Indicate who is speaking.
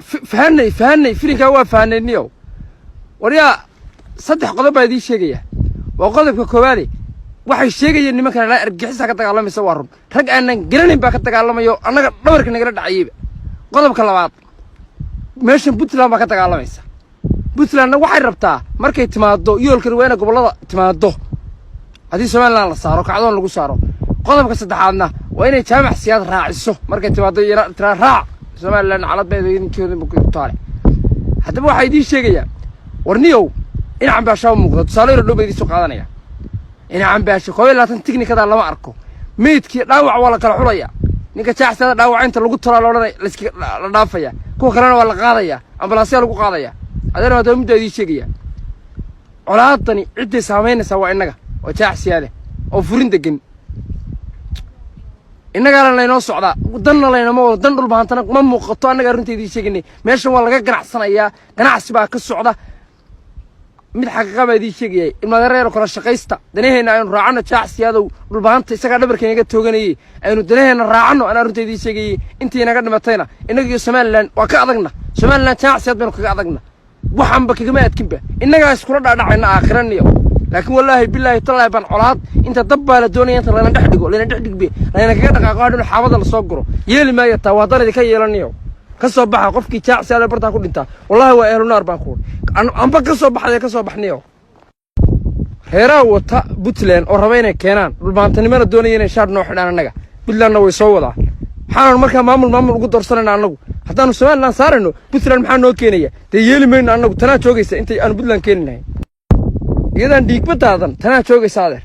Speaker 1: Fahanay, fahanay, filinkaa waa fahanay. Niyow, waryaa, saddex qodob baa idiin sheegaya. Waa qodobka koowaade, waxay sheegayeen nimankan ilaa argixisa ka dagaalamaysa waa run. Rag aanan garanayn baa ka dagaalamayo, annaga dhabarka nagala dhacayeyba. Qodobka labaad, meeshan Puntland baa ka dagaalamaysa. Puntlandna waxay rabtaa markay timaado yoolkani waa inay gobollada timaado, haddii Somaliland la saaro, kacdoon lagu saaro. Qodobka saddexaadna waa inay Jaamac Siyaad raaciso markay timaado, tiraa raac Somaliland calad ku taale. Haddaba waxaa idiin sheegayaa, warniyow, in Cambaashaa muuqda. Tusaale yaro dhow baa idiin soo qaadanaya. In Cambaasho 21 tignikada lama arko. Meydkii dhaawac waa la kala xulaya. Ninka jaacsada dhaawaca inta lagu talaa loodhanay laska la dhaafaya, kuwa kalena waa la qaadaya, ambalaasyaa lagu qaadaya. Adeer, haddaba muddaa idiin sheegaya, colaadani cidday saamaynaysaa waa innaga oo Jaacsiyaade oo furin degan. Innagaana laynoo socdaa, danna laynama wado, dan Dhulbahantana ma muuqato. Annagaa runta idiin sheegaynay. Meeshan waa laga ganacsanayaa, ganacsi baa ka socda. Mid xaqiiqa baa idiin sheegayay, ilmadereero kala shaqaysta. Danaheenna aynu raacano. Jaacsiyaadow, Dhulbahanta isagaa dhabarka inaga tooganayey, aynu danaheenna raacano. Anaa runta idiin sheegayey. Intii inaga dhimatayna, innaga iyo Somaliland waa ka adagna. Somaliland Jaacsiyaad baynu kaga adagna, waxaanba kagama adkinba. Innagaa iskula dhaadhacayna aakhiraniyo. Laakiin wallaahi, bilaahi, tallaahi baan colaad inta dab baa la doonaya inta layna dhex dhigo, layna dhex dhigbe, layna kaga dhaqaaqo, hadhow xaabada lasoo guro. Yeeli maayo taa, waa haddaan idinka yeelaniyo. Ka soo baxa. Qofkii Jaacsiyaale bartaa ku dhintaa, wallahi waa ehlu naar baan ku amba. Ka soo baxday, ka soo baxniyo. Reeraha wata Puntland oo raba inay keenaan dhulbaantanimana doonaya inay shaar noo xidhaan annaga, Puntlandna way soo wadaa. Maxaanu markaa maamul ugu doorsanayna annagu? Haddaanu Somaliland saarayno, Puntland maxaa noo keenaya? Dee yeeli mayno annagu. Tanaa joogaysa intay aanu Puntland keeni lahayn, iyadaan dhiigba daadan. Tanaa joogaysa, adeer.